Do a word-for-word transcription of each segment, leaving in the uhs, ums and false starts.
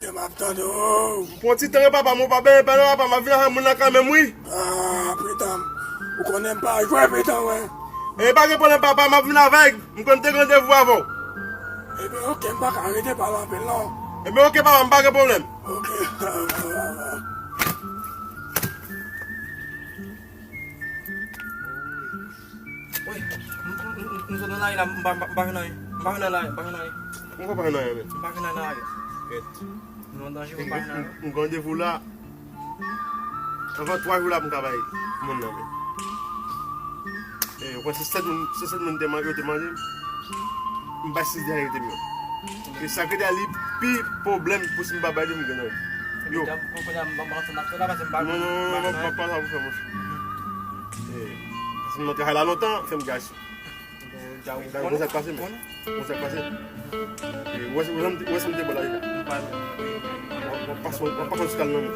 M ap tande w. Pran ti tan, papa, mwen pa benyen pè non, papa, m ap vin avè moun nan kanmenm, wi. Ah, pitan, ou konnen m pa jwe pitan, wen. E pa gen pwoblèm, papa, m ap vin avèk. M konn te gen randevou avè w. Ebyen, oke, m pa ka rete pale anpil, non. Ebyen, oke, papa, m pa gen pwoblèm. Oke. Wi, m, m, m, m sot nan lari la, m pa, m pa, m pa jwenn anyen. M pa jwenn anyen, m pa jwenn anyen. Mwen pa jwenn anyen, men. M pa jwenn anyen. Kèt. Nou an danje, m pa jwenn anyen. M, m, m gen randevou la. Anvan twa jou la pou m ka bay moun nan, men. E, ou konn se sèt moun, se sèt moun te man-, yo te mande m. M bay sis dèyè yo te mwen. E sa ki te li pi pwoblèm pou si m pa bay li, m gen nan yo. Yo. Non, non, non, non, pa, pa sa pou fè, monchè. E, si m nan travay la lontan, fè m gason. Gade, bon, sa k pase, men. Bon, sa k pase. E, ou wè, ou wè, ou wè, sa m te bon la, deja. W ap pase, w ap pase yon ti kal nan men.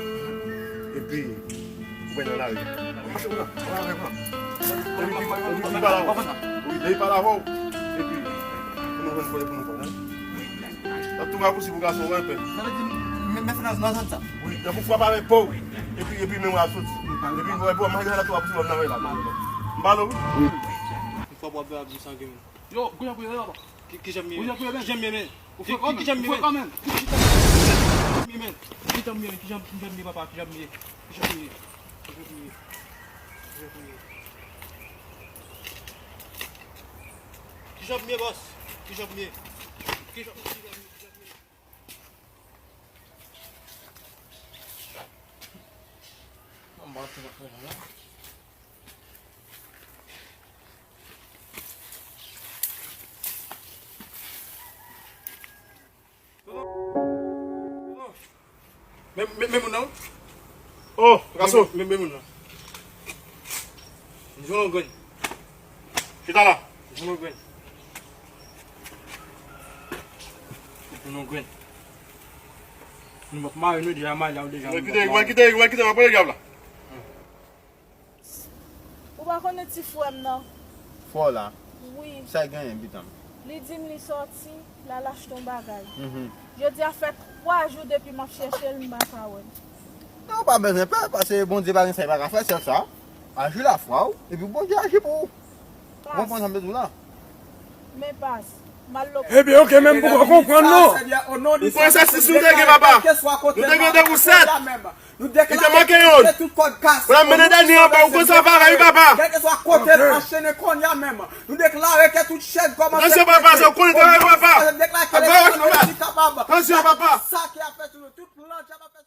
Epi, ou pran nan lari. W ap mache konsa, w ap mache konsa. Epi, epi, epi, li pale avè w. Wi, lè li pale avè w. Epi, pou nou jwenn kòlè, pou nou jwenn, hein. L ap tou rapousib pou gason, wè, pè. Sa vle di, men, men, nan, nan zòn sa. Wi, tankou frape avèk po. Epi, epi, men w ap soti. Epi, epi, w ap manje la, tou rapousib, w ap nan la. M pale w, wi. Wi. Yon fwa w ap vin ap di sa, gen. Yo, kounye a, kounye a, papa. Ki, ki jan m ye? Kounye a, kounye a, men. Ki, ki, ki jan m ye, men? Ki jan m ye, men? Ki jan m ye, men? Ki jan m ye, men? Ki jan, ki jan m ye, papa? Ki jan m ye? Ki jan m ye? Ki jan m ye? Ki jan m ye? Ki jan m ye, bòs? Ki jan m ye? Ki jan, ki jan m ye? Ki jan m ye? Mwen pa antre nan pwogram la. Men, men, men moun nan. Oh, gason. Men, men moun nan. Li jwenn yon grenn. Chita la. Li jwenn yon grenn. Li jwenn yon grenn. Nou p ap mare nou deja, mare la, ou deja. Mwen kite, mwen kite, mwen kite, mwen pran le gab la. Ou pa konnen ti frè m nan? Frè w la? Wi. Sa l genyen, pitan m? Li di m li sòti, l al achte yon bagay. Mhm. Jodi a fè twa jou depi m ap chèche l, m pa ka wè l. Non, ou pa bezwen pè, paske Bondye pa gen sa li pa ka fè, sèl sa. Aji lafwa w, epi Bondye aji pou ou. Ou konprann sa m vle di w la? Men pas, m al lòk. Ebyen, oke, men m poko konprann, non. Ou konn sa, si nou te gen papa. Nou te gen de pou sèt. Nou deklare ke tout kòd kase. Pou la mennen dènye anba, ou konn sa pare, wi, papa. Kèlkeswa kote l anchene kounye a menm. Nou deklare ke tout chèn kòmanse. Attention, papa, sa ou konnen travay, papa. Nou deklare ke lespri kapab. Attention, papa. Sa ki ap fè sou nou, tout plan djab ap fè.